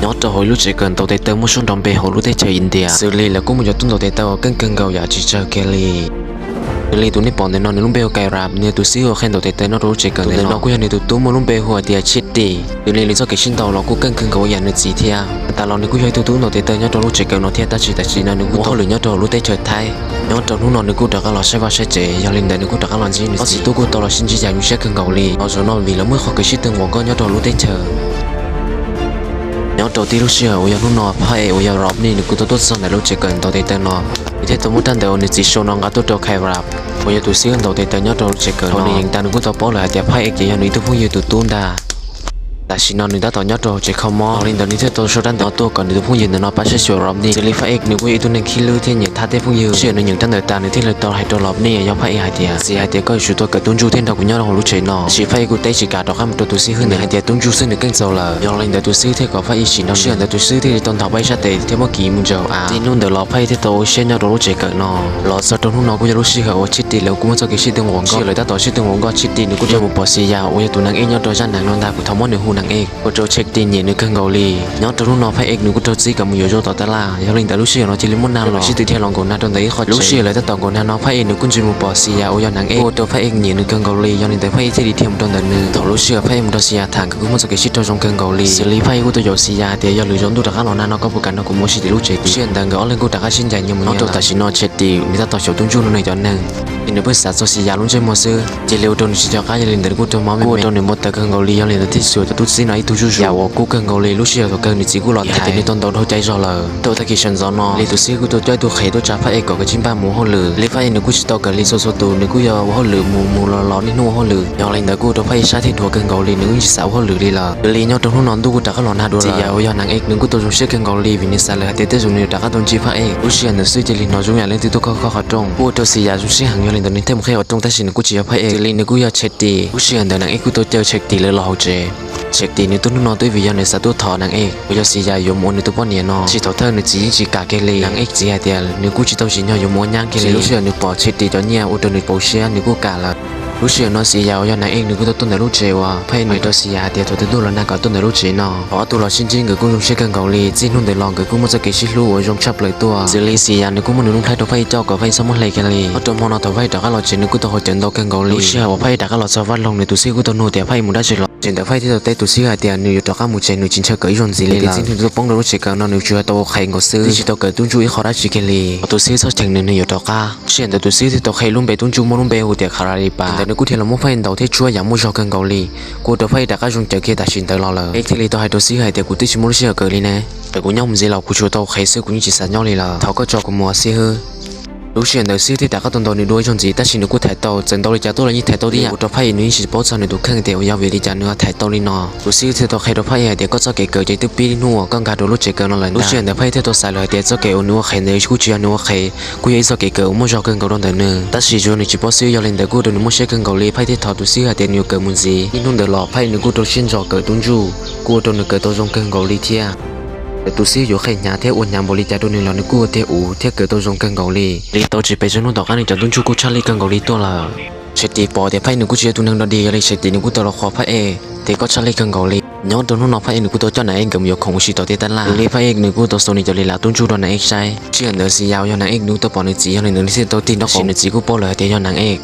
Nyob rau hauv lub tsev kawm ntaus tes taw muaj suab nrov npe hauv lub teb chaws India, xws li lawv kuj muaj cov tub ntaus tes taw uas keej kawg nkaus yam tsis tsawg kiag li. Xws li tus nej pom ntawm no nws lub npe hu Kairav, nws yog tus xib hwb uas qhia ntaus tes taw nyob rau lub tsev kawm ntawm no. Kuj yog nws tus tub muaj lub npe hu hais tias Chiti. Xws li nws txoj kev sib ntaus los kuj keej kawg nkaus ib yam nws txiv thiab. Thaum tas los nws kuj yog ib tug tub ntaus tes taw nyob rau lub tsev kawm no thiab, tab sis tam sim no nws kuj ua hauj lwm nyob rau hauv lub teb chaws Thaib. Nyob rau hnub no nws kuj rov qab los saib vaj saib tsev, yog li ntawd nws kuj rov qab los ntsib nws txiv. Ob txiv tub kuj tau los sib ntsib yam zoo siab kawg nkaus li. Los zaum no vim lawv muaj ib qho kev sib tw nquas nkauj nyob rau hauv lub teb chaws. Nyob rau tib lub sij hawm uas yog hnub no, phaj ej uas yog Robni nws kuj tau tuaj txog ntawm lub tsev kawm ntaus tes taw no. Nws thiaj tau muab rab ntawv uas nws txiv sau no nqa tuaj rau Kairav uas yog tus xib hwb ntaus tes taw nyob rau lub tsev kawm no. Thaum nws yees tas nws kuj tau paub lawm hais tias phaj ej ces yog nws ib tug phooj ywg tus tub ntag. Tam sim no nws tab tom nyob rau hauv tsev kho mob, yog li ntawd nws thiaj tau sau rab ntawv no tuaj kom nws tus phooj ywg ntawm no pab saib xyuas Robni. Xws li phaj ej nws kuj yog ib tug neeg khib lwb thiab nyiam thab tej phooj ywg. Lub sij hawm nws nyeem rab ntawv tas nws thiaj li tau hais rau Robni yog phaj ej hais tias, txiv hais tias koj yuav tsum tau kawm tub ntsuj thiab nrog kuv nyob rau hauv lub tsev no. Tab sis phaj ej kuj teb tsis kam rov qab mus rau tus xib hwb ntawd hais tias tub ntsuj xwb nws keej txaus lawm. Yog li ntawd tus xib hwb thiaj kom phaj ej sim nrog. Lub sij hawm ntawd tus xib hwb thiaj li tau nthos phaj ej sab tes thiab muab kiv mus ntsaws av. Txij hnub ntawd los phaj ej thiaj tau ua siab nyob rau lub tsev kawm no. Los txog rau hnub no kuj yog lub sij hawm uas Chiti lawv kuj muaj txoj kev sib tw nquas nkauj. Lawv tab tom sib tw nquas nkauj, Chiti nws kuj rov mus pom Xis Yas uas yog tus nag ej nyob rau zaj nees no ntag, kuj thov muab nws hu nag ej, ua rau Chiti nyiam nws kawg nkaus li. Nyob rau hnub no phaj ej nws kuj raug txib kom mus yuav zaub tom tab laj, yog li ntawd lub sij hawm no cia li muaj nag los sib tw dhia los nkaum nag rau ntawm ib qho tsev. Lub sij hawm lawv tab tom nkaum nag no phaj ej nws kuj ntsia mus pom Xis Yas uas yog nag ej, ua rau phaj ej nyiam nws kawg nkaus li, yog li ntawd phaj ej thiaj li dhia mus rau ntawm nws. Thaum lub sij hawm phaj ej mus nrog Xis Yas tham nkawd kuj muaj txoj kev sib raug zoo kawg nkaus li. Xws li phaj ej kuj tau yaum Xis Yas hais tias yog lwm zaus ntuj rov qab los nag no koj puas kam nrog kuv mus ua si tim lub tsev. Lub sij hawm ntawd nkawd ob leeg kuj rov qab sib ncaim nyias mus nyob rau tam sim no Chiti nws tab tom xyaum tub ntsuj nrog nws cov neeg, ces nws pheej xav txog Xis Yas lub ntsej muag xwb, cia li ua rau nws tsis nco qab, yog li ntawd nws kuj raug mob, kuj ua rau nws npau taws kawg nkaus li. Yog li ntawd thiaj xyuas cov tub txib no ib tug zuj zus uas kub kawg nkaus li. Lub sij hawm thaum kawg nws txiv kuj los hais tias nws tau ntaus dhau cai zog lawm. Rau tag kis sawv ntxov no li tus xib hwb kuj tau coj ib tug qhev tuaj tsa phaj ej kom kawm tsib npaj mus ua hauj lwm. Li phaj ej nws kuj tsis tau kawm li txhua txhua tus, nws kuj yog ua hauj lwm mus mus los los niaj hnub ua hauj lwm. Yog li ntawd kuj ua rau phaj ej sab thiab dhuav kawg nkaus li, nws kuj tsis xav ua hauj lwm li lawm. Yog li nyob rau hnub no ntuj kuj rov qab los nag dua lawm. Xis Yas uas yog nag ej nws kuj tau zoo siab kawg nkaus li vim nws xav lawm hais tias tej zaum nws yuav rov qab tau ntsib phaj ej. Lub sij hawm ntawd xwb cia li hnov zoo yam leej twg tuaj khob khob qhov rooj, kuj ua rau Xis Yas zoo siab heev, yog li ntawd nws thiaj mus qhib qhov rooj, tab sis nws kuj tsis yog phaj ej. Xws li nws kuj yog Cheti. Lub sij hawm ntawd nag ej kuj tau caw Cheti lawv los hauv tsev. Cheti nws tuaj hnub no twb vim yog nws xav tuaj thov nag ej uas yov Xis Yas yuav mus ua nws tus poj niam no, tab sis thaum thawj nws txiv yeej tsis kam kiag li. Nag ej txiv hais tias nws kuj tsis tau tsim nyog yuav mus ua nyab kiag li. Lub sij hawm nws pom Cheti cov nyiaj ua rau nws pauv siab nws kuj kam lawm. Lub sij hawm no Xis Yas uas yog nag ej nws kuj tau tuaj ntawm lub tsev uas phaj ej hais rau Xis Yas hais tias thaum twg ntuj los nag kom tuaj ntawm lub tsev no. Thaum ob tug los sib ntsib nkawd kuj zoo siab kawg nkaus li, txij hnub ntawd los nkawd kuj muaj txoj kev sib hlub uas zoo tshaj plaws tuaj. Xws li Xis Yas nws kuj muab nws lub nplhaib rau phaj ej coj kom phaj ej txhob muab hle kiag li. Nyob rau hmo no thaum phaj ej rov qab los tsev nws kuj tau haus cawv ntau kawg nkaus li. Lub sij hawm uas phaj ej rov qab los txog vaj loog nws tus xib hwb kuj tau nug tias phaj ej mus dab tsi los. Tseem ntawd phaj ej thiaj tau teb tus xib hwb hais tias nws yuav rov qab mus tsev, nws tsis ntshaw kawm ib zaug ntxiv li lawm. Txij hnub nws tuaj poob rau lub tsev kawm no nws tsuas yog tau ua qhev nkaus xwb, twb tsis tau kawm tub ntsuj ib qho dab tsi kiag li. Tus xib hwb txhob cheem nws, nws yuav rov qab. Lub sij hawm ntawd tus xib hwb thiaj tau qhia lub npe tub ntsuj muaj lub npe hu tias Kharalipas. Ntawd nws kuj dhia los muab phaj ej ntaus thiab tshuab yam muaj zog kawg nkaus li, kuj ua rau phaj ej rov qab zoo cawv kiag tam sim ntawd los lawm. Ej thiaj li tau hais rau xib hwb hais tias kuv twb tsis muaj lub sij hawm kawm li ne. Thaum kuv nyob mus ntxiv los kuv tsuas tau ua qhev xwb, kuv yeej tsis xav nyob li lawm, thov koj tso kuv mus xib hwb. Lub sij hawm ntawd xib hwb thiaj rov qab tau ntaus nws dua ib zaug ntxiv, tab sis nws kuj thaiv tau, txawm ntaus li cas tuaj los yeej thaiv tau tib yam, ua rau phaj ej nws yeej tsis paub txog nws tus kheej tias uas yog vim li cas nws ho thaiv tau li no. Tus xib hwb thiaj tau qhia rau phaj ej hais tias koj txoj kev kawm ces twb pib hnub uas koj nkag rau lub tsev kawm no lawm ntag. Lub sij hawm ntawd phaj ej thiaj tau xav lawm hais tias txoj kev uas nws ua qhev ntawd kuj tsis yog nws ua qhev, kuj yog ib txoj kev kawm uas muaj zog kawg nkaus rau ntawm nws, tab sis tsuas yog nws tsis paub xwb. Yog li ntawd kuj ua rau nws muaj siab kawg nkaus li, phaj ej thiaj thov tus xib hwb hais tias nws yuav kawm mus ntxiv. Ib hnub ntawd los phaj ej nws kuj rau siab ntso kawm tub ntsuj, kuj ua rau nws kawm tau zoo kawg nkaus li thiab. Txawm tus xib hwb yuav qhia hnyav thiab ua hnyav npaum li cas rau nws los nws kuj ua tiag uv thiab kawm tau zoo kawg nkaus li. Li tau tsis pes tsawg hnub tom qab nws cov tub ntsuj kuj tshaj lij kawg nkaus li tuaj lawm. Tshais Tis pom tias phaj ej nws kuj tsis yog tus neeg dog dig, yog li Tshais Tis nws kuj tau los qhuas phaj ej tias koj tshaj lij kawg nkaus li. Nyob rau hnub no phaj ej nws kuj tau coj nag ej nkawd mus yuav khoom ua si tom tej tab laj. Li phaj ej nws kuj tau xa nws cov li las tub ntsuj rau nag ej saib. Lub sij hawm ntawd Xis Yas uas yog nag ej nws kuj tau pom nws txiv, yog li ntawd nws thiaj tau tig nraub qaum, nws txiv kuj paub lawm hais tias yog nag ej.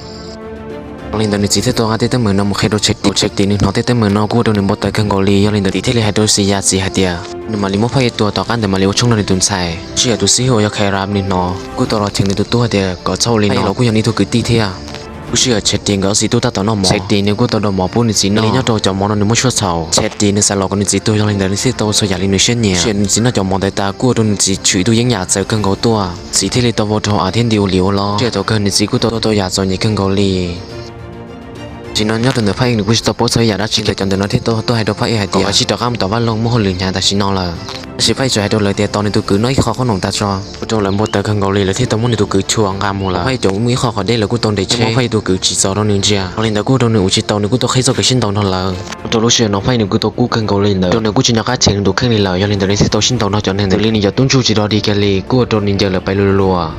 Yog li ntawd nws txiv thiaj tau nqa tej teeb meem no mus qhia rau Tshais Tis. Tshais Tis nws hnov tej teeb meem no kuj ua rau nws npau taws kawg nkaus li, yog li ntawd Tis thiaj li hais rau Xis Yas txiv hais tias nws mam li muab phaj ej tua, tom qab ntawd mam li ua tshoob nrog nws tus ntxhais. Lub sij hawm tus xib hwb uas yog Khairas nws hnov kuj tau los cheem nws tus tub hais tias kom txhob ua li no, los kuj yog nws ib tug kwv tij thiab. Lub sij hawm Tshais Tis nkawd ob txiv tub tab tom noj mov, Tshais Tis nws kuj tau rau mov pub nws txiv noj. Nyob rau cov mov no nws muaj tshuaj txhaum, Tshais Tis nws xav los kom nws txiv tuag, yog li ntawd nws thiaj tau ua txhua yam li nws siab nyiam. Lub sij hawm nws txiv noj cov mov ntawd tas kuj ua rau nws txiv tshwm ib tug yeeb yam txawv kawg nkaus tuaj, txiv thiaj li tau vau rau hauv av thiab nti ua li ua los. Lub sij hawm thaum kawg nws txiv kuj tau tau yam txom nyem kawg nkaus li. Tam sim no nyob rau ntawm phaj ej nws kuj tsis tau paub txog ib yam dab tsi, cov ntawm no thiaj tau tuaj hais rau phaj ej hais tias kom sib rov qab mus tom vaj loog muaj hauj lwm hnyav tam sim no lawm. Tab sis phaj ej tsuas hais rau lawv tias tos nws tus kwv noj ib qho qhob noom tas tso, ua rau lawv npau taws kawg nkaus li, lawv thiaj tau muab nws tus kwv chua nqa mus lawm. Phaj ej caum muaj ib qho qhov deb lawv kuj tau nres tsheb, phaj ej tus kwv tsim txom rau nws ntsia. Yog li ntawd kuj ua rau nws ua tsis tau, nws kuj tau qhib txoj kev sib ntaus nrog lawv. Rau lub sij hawm no phaj ej nws kuj tau kub kawg nkaus li ntawd, rau nws kuj tsis nco qab cheem nws tus kheej li lawm, yog li ntawd nws thiaj tau sib ntaus nrog cov neeg ntawd li nws cov tub ntsuj tsis dog dig kiag li, kuj ua rau nws ncaws lawm pais luag luag.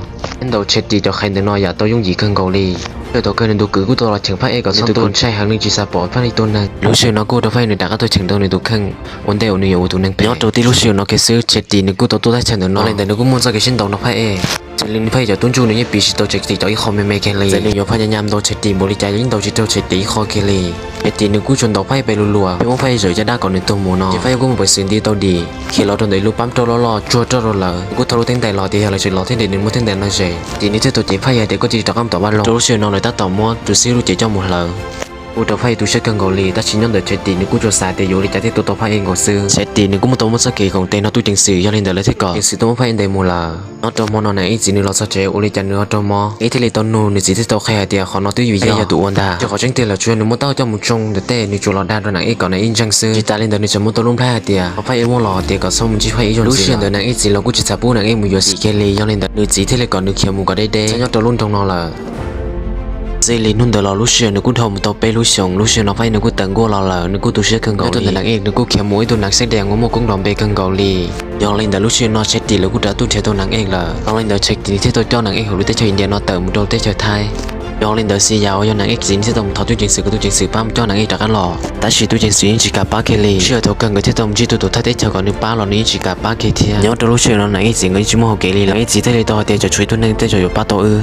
Nyob ntawm Tshais Tis cov qhev ntawm no yam tau yooj yim kawg nkaus li. Thaum kawg nws tus kwv kuj tau los cheem Phaj Ej kom txhob tuag, ntshai heev li tsis xav pom Phaj Ej tuag neeg. Lub sij hawm no kuj ua rau Phaj Ej nws rov qab tuaj cheem tau nws tus kheej ua ntej uas nws yuav ua tus neeg phem. Nyob rau tib lub sij hawm no kiag xwb Chai Tis nws kuj tau tuaj teb chaws ntawm no, yog li ntawd nws kuj muaj txoj kev sib ntaus nrog Phaj Ej. Txawm li Phaj Ej cov tub ntsuj nws yeej piv tsis tau Chai Tis cov ib qho me me kiag li. Txawm nws yuav phaj nyas nyas ntaus Chai Tis npaum li cas los yeej ntaus tsis raug Chai Tis ib qho kiag li. Chai Tis nws kuj tsuas ntaus Phaj Ej pes lus luas, pheej muab Phaj Ej zawm caj dab kom nws tuag mus no. Ces Phaj Ej kuj mus pem xwm nti tau dim khiav los rau ntawm ib lub pab rauj loj loj tsuag roj rau lawm. Nws kuj thau lub teeb ntais los tias yog lawv tseem los thiab ces nws muab teeb ntais no zes. Chai Tis nws thiaj tau cem Phaj Ej hais tias koj cia li rov qab mus tom vaj loog. Rau lub sij hawm no lawv tab tom muab tus xib hwb lub cev coj mus hlawv. Ua rau Phaj Ej tu siab kawg nkaus li, tab sis nyob ntawm Chai Tis nws kuj tsuas xav tias yuav ua li cas thiaj tua tau Phaj Ej nkaus xwb. Chai Tis nws kuj muaj tau muab txoj kev koom tes nrog tub ceev xwm, yog li ntawd lawv thiaj kom tub ceev xwm tuaj muab Phaj Ej ntes mus lawm. Nyob rau hmo no Nam Ej txiv nws los txog tsev ua li cas nws ua rau mob, Nam Ej thiaj li tau nug nws txiv thiaj tau qhia hais tias qhov no twb yog Phaj Ej yog tus ua ntag. Rau qhov tseeb tiag lawm tsuas yog nws muab tau coj mus tsoo ntawm tej, nws tsuas los dag rau Nam Ej kom Nam Ej ntseeg xwb. Tsis tas li ntawd nws tseem muab tau lub nplhaib hais tias qhov Phaj Ej muaj los tias kom txhob mus ntsib Phaj Ej ib zaug ntxiv. Lub sij hawm ntawd Nam Ej txiv los kuj tsis xav pub Nam Ej mus yuav Xis kiag li, yog li ntawd nws txiv thiaj li kom nws khiav mus kom deb deb txhob nyob rau lub nroog no lawm. Txij li hnub ntawd los lub sij hawm nws kuj dhau mus tau peb lub xyoos, lub sij hawm no Phaj Ej nws kuj tawm nkuaj los lawm, nws kuj tu siab kawg nkaus li. Nam Ej nws kuj khiav mus ua ib tug nav xeb dees uas muaj koob nrov npe kawg nkaus li. Yog li ntawd lub sij hawm no Chai Tis lawv kuj rov qab tuaj nrhiav tau Nam Ej lawm. Yog li ntawd Chai Tis nws thiaj tau coj Nam Ej hauv lub teb chaws India no tawm mus rau teb chaws Thaib. Yog li ntawd Xis Yas uas yog Nam Ej txiv nws thiaj tau mus thov tub ceev xwm kom tub ceev xwm pab mus coj Nam Ej rov qab los, tab sis tub ceev xwm yeej tsis kam pab kiag li. Sij hawm thaum kawg nkawd thiaj tau mus ntsib tus tuam thawj teb chaws kom nws pab los nws yeej tsis kam pab kiag thiab. Nyob rau lub sij hawm no Nam Ej txiv nkawd yeej tsis muaj hauv kev li lawm, Nam Ej txiv thiaj li tau hais tias tsam tshuav ib tug neeg tej zaum yuav pab tau wb.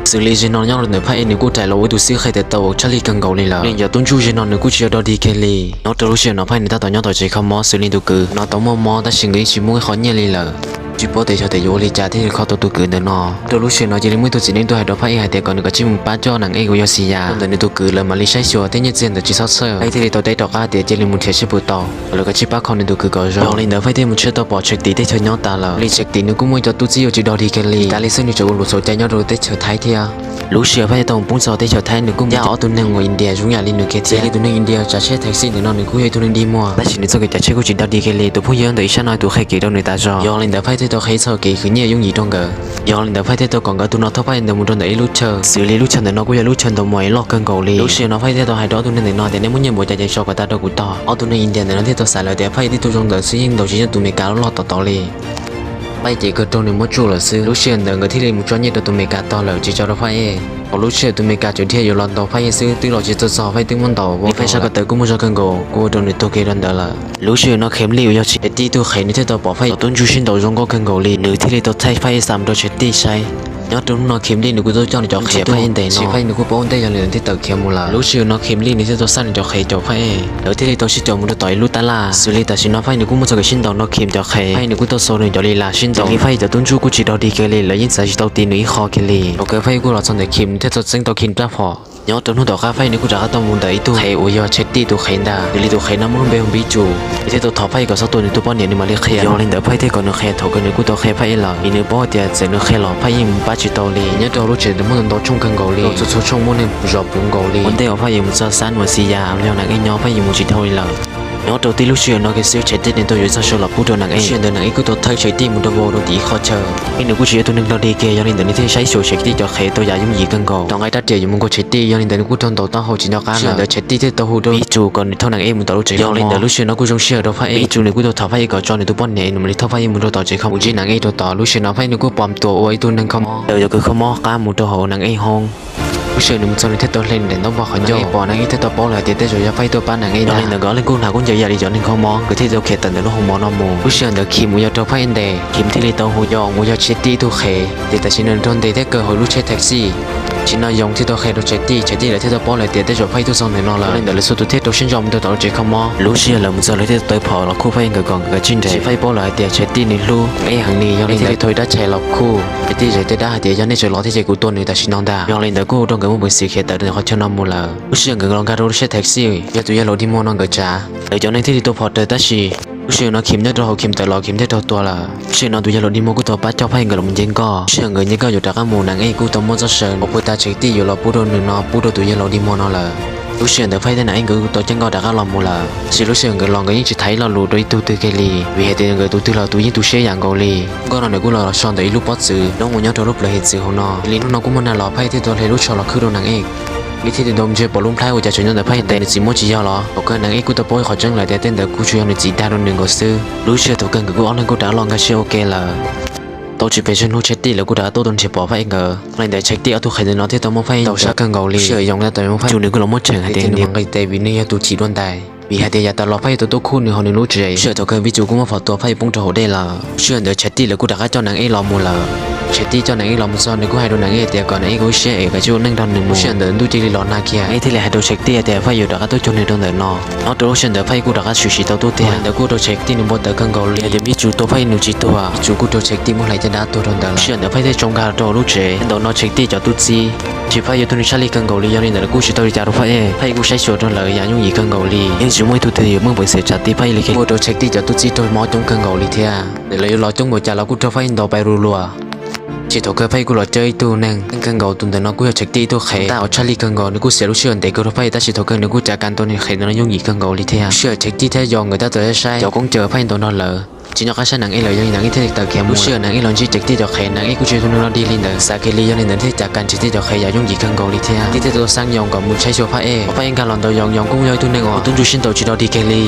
Xws li zaum no nyob rau ntawm Phaj Ej nws kuj rais los ua ib tug xib hwb qhia tias tau tshaj lij kawg nkaus li lawm. Nws cov tub ntsuj zeg no nws kuj tsis yog dog dig kiag li. Nyob rau lub sij hawm no Phaj Ej nws tab tom nyob tom tsev kho mob, xws li tus kwv no tau muaj mob tab sis nkawd yeej tsis muaj ib qho nyiaj li lawm. Tsis paub tias xyov tias yuav ua li cas thiaj li kho tau tus kwv ntawm no. Rau lub sij hawm no cia li muaj ib tug txiv neej tuaj hais rau Phaj Ej hais tias kom nws kav tsij mus pab coj Nam Ej uas yog Xis Yas. Ntawm nws tus kwv lawv mam li saib xyuas tej nyiaj txiag ntawd tsis txhob txhawj. Phaj Ej thiaj li tau teb rov qab tias cia li mus nrhiav seb puas tau, kom lawv kav tsij pab kho nws tus kwv kom zoo. Yog li ntawd Phaj Ej thiaj mus tshawb tau pom Chai Tis teb chaws nyob tas lawm. Li Chai Tis nws kuj muaj ib co tub txib uas tsis dog dig kiag li, tas li xwb nws tseem ua luam txhaum cai nyob rau teb chaws Thaib thiab. Lub sij hawm Phaj Ej tau mus poob txog teb chaws Thaib nws kuj mus nrhiav ob tug neeg uas India zoo yam li nws kiag thiab. Li tus neeg India tsav tsheb taxi ntawm no nws kuj yog ib tug neeg dig muag, tab sis nws txoj kev tsav tsheb kuj tsis dog dig kiag li. Tus phooj ywg ntawm ib sab no tus qhia kev rau nws tas zog. Yog li ntawd Phaj Ej thiaj tau qhia txog kev khwv nyiaj yooj yim rau nkawd. Yog li ntawd Phaj Ej thiaj tau kom nkawd tus no thauj Phaj Ej ntawd mus rau ntawm ib lub chaw, xws li lub chaw ntawm no kuj yog lub chaw ntaus mos es loj kawg nkaus li. Lub sij hawm no Phaj Ej thiaj tau hais rau ob tug neeg ntawm no tias nej muaj nyiaj npaum cas ces sau kom tag rau kuv tog. Ob tug neeg India ntawm no thiaj tau xav lawm tias Phaj Ej tib tug zoo ntawd xwb yeej ntaus tsis yeej tus Meskas loj loj tom tod li. Phaj Ej ces kawg raug nws muab tsuj lawm xwb. Lub sij hawm ntawd nkawd thiaj li mus tso nyiaj rau tus Meskas tog lawm tsis tso rau Phaj Ej. Thaum lub sij hawm tus Meskas tseem dhia yuav los ntaus Phaj Ej xwb twb los tsis txog, Phaj Ej twb muab ntaus, Phaj Ej sab ko taw kuj muaj zog kawg nkaus kuj ua rau nws tuag kiag rau ntawd lawm. Lub sij hawm no Khim Lij uas yog Chai Tis ib tug qhev nws thiaj tau pom Phaj Ej cov tub ntsuj sib ntaus zoo nkauj kawg nkaus li, nws thiaj li tau thaij Phaj Ej xa mus rau Chai Tis saib. Nyob rau hnub no Khim Lij nws kuj tau coj nws cov qhev Phaj Ej ntes no, Phaj Ej nws kuj paub ua ntej yog li ntawd thiaj tawm khiav mus lawm. Lub sij hawm no Khim Lij nws thiaj tau xa nws cov qhev caum Phaj Ej, lawv thiaj li tau sib caum mus rau tom ib lub tab laj. Xws li tam sim no Phaj Ej nws kuj muaj txoj kev sib ntaus nrog Khim cov qhev, Phaj Ej nws kuj tau xa nws cov li las sib ntaus. Li Phaj Ej cov tub ntsuj kuj tsis dog dig kiag li, lawv yeej txav tsis tau ti nws ib qho kiag li. Thaum kawg Phaj Ej kuj los txog ntawm Khim nws thiaj tau txeeb tau Khim rab phom. Nyob rau hnub tom qab Phaj Ej nws kuj rov qab tau mus ntawm ib tug qhev uas yog Chai Tis tus qhev ntag. Xws li tus qhev no muaj lub npe hu Npib Tsu, nws thiaj tau thov Phaj Ej kom txhob tua nws tus poj niam nws mam li qhia. Yog li ntawd Phaj Ej thiaj kom nws qhia, thaum kawg nws kuj tau qhia Phaj Ej lawm, vim nws paub tias txawm nws qhia los Phaj Ej yeej mus pab tsis tau li. Nyob rau lub tsev ntawd muaj ntau tsob tshooj kawg nkaus li, txhua tsob tshooj muaj neeg zov puv nkaus li. Ua ntej uas Phaj Ej yuav mus txog sab uas Xis Yas uas yog Nam Ej nyob, Phaj Ej yuav mus tsis dhau li lawm. Nyob rau tib lub sij hawm no kiag xwb Chai Tis nws tau yuav txog saw los pub rau Nam Ej. Lub sij hawm ntawd Nam Ej kuj tau thawb Chai Tis mus rau vau rau tim ib qho chaw. Nam Ej nws kuj tsis yog ib tug neeg dog dig kiag, yog li ntawd nws thiaj saib xyuas Chai Tis cov qhev tau yam yooj yim kawg nkaus. Rov nqa rab riam yuav mus nkaug Chai Tis, yog li ntawd nws kuj raug ntaus taub hau tsis nco qab lawm. Lub sij hawm ntawd Chai Tis thiaj tau hu rau Npib Tsu kom nws thauj Nam Ej mus tom lub tsev kho mob. Yog li ntawd lub sij hawm no kuj zoo siab rau Phaj Ej, Npib Tsu nws kuj tau thov Phaj Ej kom tso nws tus poj niam nws mam li thauj Phaj Ej mus rau tom tsev kho mob mus ntsib Nam Ej rau tod. Lub sij hawm no Phaj Ej nws kuj pom Npib Tsu ua ib tug neeg kho mob ntawm cov kws kho mob qab mus rau hauv Nam Ej hoob. Lub sij hawm nws mus txog nws thiaj tau hle nws daim ntaub npog qhov ncauj, Nam Ej pom Nam Ej thiaj tau paub lawm hais tias tej zaum yog Phaj Ej tuaj pab Nam Ej ntag. Yog li ntawd nkawd ob leeg kuj hnav kub ncaws ib yam li cov neeg kho mob, nkawd thiaj tau khiav tawm ntawm lub hoos mov no mus. Lub sij hawm ntawd Khim uas yog raug Phaj Ej ntes, Khim thiaj li tau hu Yoos uas yog Chai Tis ib tug qhev, ces tam sim no nws raug ntes thiab kaw hauv lub tsheb taxi. Tam sim no Yoos thiaj tau qhia rau Chai Tis, Chai Tis lawv thiaj tau paub lawm tias tej zaum Phaj Ej tuaj txog ntawm no lawm. Yog li ntawd lawv txhua tus thiaj rau siab ntso mus rau tom lub tsev kho mob. Lub sij hawm lawv mus txog lawv thiaj tau tawv phom los khuj Phaj Ej nkawd kom nkawd kav tsij nres. Phaj Ej paub lawm hais tias Chai Tis nws hlub Nam Ej heev li, yog li thiaj li thau ib rab tshais los khuj Chai Tis zes tej dab hais tias yog nej tseem los thiab ces kuv tua nws tam sim no ntag. Yog li ntawd kuj ua rau nkawd muaj peev xwm khiav tawm ntawm qhov chaw no mus lawm. Lub sij hawm nkawd los nkag rau lub tsheb taxi uas yog tus yawg laus dig muag no nkawd tsav, lawv cov neeg thiaj li tua phom raws tab sis lub sij hawm no Khim nyob rau hauv Khim tawm los Khim thiaj raug tua lawm. Lub sij hawm no tus yawg laus dig muag kuj tau pab coj Phaj Ej nkawd los mus nce nkoj. Lub sij hawm nkawd nce nkoj yuav rov qab mus Nam Ej kuj tau muab txoj saw uas puag ta Chai Tis yuav los pub rau nws no pub rau tus yawg laus dig muag no lawm. Lub sij hawm ntawd Phaj Ej thiab Nam Ej nkawd kuj tau cab nkoj rov qab los mus lawm, tab sis lub sij hawm nkawd los nkawd yeej tsis thaiv lo lus rau ib tug twg kiag li, vim hais tias nkawd tus twg los tus yeej tu siab yam nkaus li. Nkoj no nws kuj los so ntawm ib lub pob txwv nyob mus nyob rau lub plawv hiav txwv hauv no. Li hnub no kuj muaj nag los Phaj Ej thiaj tau hle lub tsho los khwb rau Nam Ej. Li thiaj li tau ntsia pom lub nplhaib uas cas tseem nyob ntawm Phaj Ej tes nws txiv muab tsis yog los. Thaum kawg Nam Ej kuj tau paub qhov tseeb lawm tias tej ntawd kuj tsuas yog nws txiv dag rau nws nkaus xwb. Lub sij hawm thaum kawg nkawd kuj ob leeg kuj rov los nkag siab ua ke lawm. Tau tsis pes tsawg hnub Tshais Tij lawv kuj rov qab tuaj tau nrhiav pom Faj ib nkawd. Li ntawd Tshais Tij ob tug qhev ntawm no thiaj tau muab Faj ib tau sab kawg nkaus li. Sij hawm Yoos tau muab Tshais Tij nws kuj los muab Tshais Tij nws nqis tes vim nws yog tus chim dua ntais. Vim hais tias yav tas los Faj Ib tau tuaj khub nws hauv nws lub tsev. Sij hawm thaum kawg Vij Tsum kuj muab Faj tua Faj Ib poob rau hauv dej lawm. Sij hawm ntawd Tshais Tij lawv kuj rov qab coj Nees Ib los mus lawm. Tshais Tij coj Nees Ib los mus txog nws kuj hais rau Nees Ib tias kom Nees Ib ua ib siab es kom tsis ua neej nrog nws mus. Sij hawm ntawd ntuj cia li los nag kiag, Nees Ib thiaj li hais rau Tshais Tij tias Faj yuav rov qab tuaj cuag nws rau ntawm no. Nyob rau lub sij hawm ntawd Faj Ib kuj rov qab tshwm sim tau tuaj tiag. Ntawd kuj ua rau Tshais Tij nws npau taws kawg nkaus li. Yog tias Vij Tsum tua Faj Ib nws tsis tuag, Vij Tsum kuj rau Tshais Tij muab hlais caj dab tuag rau ntawd lawm. Sij hawm ntawd Faj Ib thiaj tso nkag los rau hauv lub tsev. Ntawm no Tshais Tij cov tub txib tsis Faj Ib tus neeg tshaj lij kawg nkaus li, yog li ntawd lawv kuj tsis tau li cas rau Faj Ib. Faj Ib kuj saib xyuas rau lawv yam yooj yim kawg nkaus li, yeej tsis muaj ib tug twg yuav meej peev xwm tsa tiv Faj Ib li. Kuj ua rau Tshais Tij cov tub txib raug mob coob kawg nkaus li thiab. Ntawm lawv yuav los coob npaum cas los kuj raug Faj Ib ntaus pais ru luas. Tsis thaum kawg Faj Ib kuj los cawb ib tug neeg kawg nkaus, tus ntawm no kuj yog Tshais Tij ib tug qhev ntaj uas tshaj lij kawg nkaus, nws kuj xiam lub sij hawm ntev kawg rau Faj Ib, tab sis thaum kawg nws kuj tsa kas ntaus niag qhev ntawm no yooj yim kawg nkaus li thiab. Sij hawm Tshais Tij thiab Yoos nkawd tab tom saib cov koob cawm Faj Ib ntaus no lawm, tsis nyob qab saib Nees Ib lawm, yog li Nees Ib thiaj tawm khiav mus. Lub sij hawm Nees Ib los ntsib Tshais Tij cov qhev, Nees Ib kuj tsis yog tus neeg rog dig li ntawd, xav kiag li, yog li ntawd thiaj tsa kas nrhiav Tij cov qhev yam yooj yim kawg nkaus li thiab. Tij thiaj tau xeeb Yoos kom mus saib xyuas Faj Ib. Thaum Faj Ib nkag los ntaus Yoos, Yoos kuj yog ib tug neeg uas tub ntsuj sib ntaus tsis rog dig kiag li,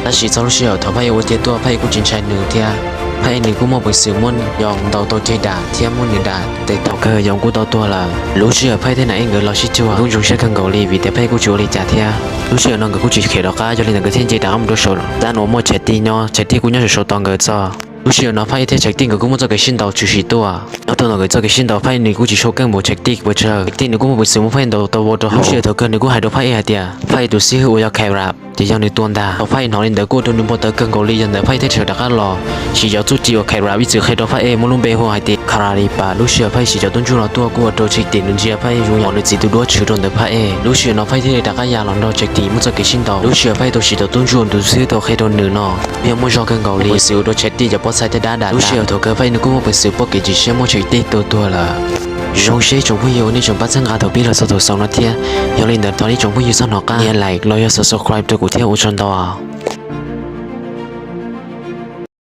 tab sis txog lub sij hawm thaum Faj Ib ua tiag tuaj Faj Ib kuj tsis ntshai nws thiab. Faj Ib nws kuj muaj peev xwm muab Yoos ntaus tau ceg dam thiab muab nws dam tes thaum kawg Yoos kuj tau tuag lawm. Lub sij hawm Faj Ib thiab Nees Ib nkawd los sib cuag, nkawd kuj zoo siab kawg nkaus li vim tias Faj Ib kuj tsis ua li cas thiab. Lub sij hawm no nkawd kuj tsis khiav rov qab, yog li ntawd nkawd thiaj nce rov qab mus rau saum dab uas muaj Tshais Tij nyob, Tshais Tij kuj nyob saum saum tos nkawd txog. Lub sij hawm no Faj Ib thiab Tshais Tij nkawd kuj muaj txoj kev sib ntaus tshwm sim tuaj. Nyob rau ntawm nkawd txoj kev sib ntaus Faj Ib nws kuj tsis tshua keej npaum Tshais Tij pes tsawg, Tshais Tij nws kuj muaj peev xwm muab Faj Ib ntaus tau vau rau hauv. Lub sij hawm thaum kawg nws kuj hais rau Faj Ib hais tias Faj Ib tus xib hwb uas yog Khairab ces yog nws tua ntag. Thaum Faj Ib hnov li ntawd kuj ua rau nws npau taws kawg nkaus li, yog ntawd Faj Ib thiaj tshawm rov qab los siv cov txuj ci uas Khairab ib txwm qhia rau Faj Ib muaj lub npe hu hais tias Kharalipas. Lub sij hawm Faj Ib siv cov tub ntsuj no tuaj kuj ua rau Tshais Tij nws ntsia Faj Ib zoo nkaus nws txiv tus duab tshwm rau ntawm Faj Ib. Lub sij hawm no Faj Ib thiaj li rov qab ya los nrog Tshais Tij muaj txoj kev sib ntaus. Lub sij hawm Faj Ib tau siv cov tub ntsuj tus xib hwb tau qhia rau nws no yog muaj zog kawg nkaus li, peev xwm ua rau Tshais Tij cov pob txha thiab dab dam. Lub sij hawm thaum kawg Faj Ib nws kuj muaj peev xwm pom kev tsis siab muab Tshais Tij tua tuag lawm. Zoo siab tsoom phooj ywg uas nej tseem pab txhawb nqa thaum pib los txog thaum xaus no thiab. Yog li ntawd thov nej tsoom phooj ywg txhob hnov qab nias like los yog subscribe rau kuv thiab, ua tsaug ntau.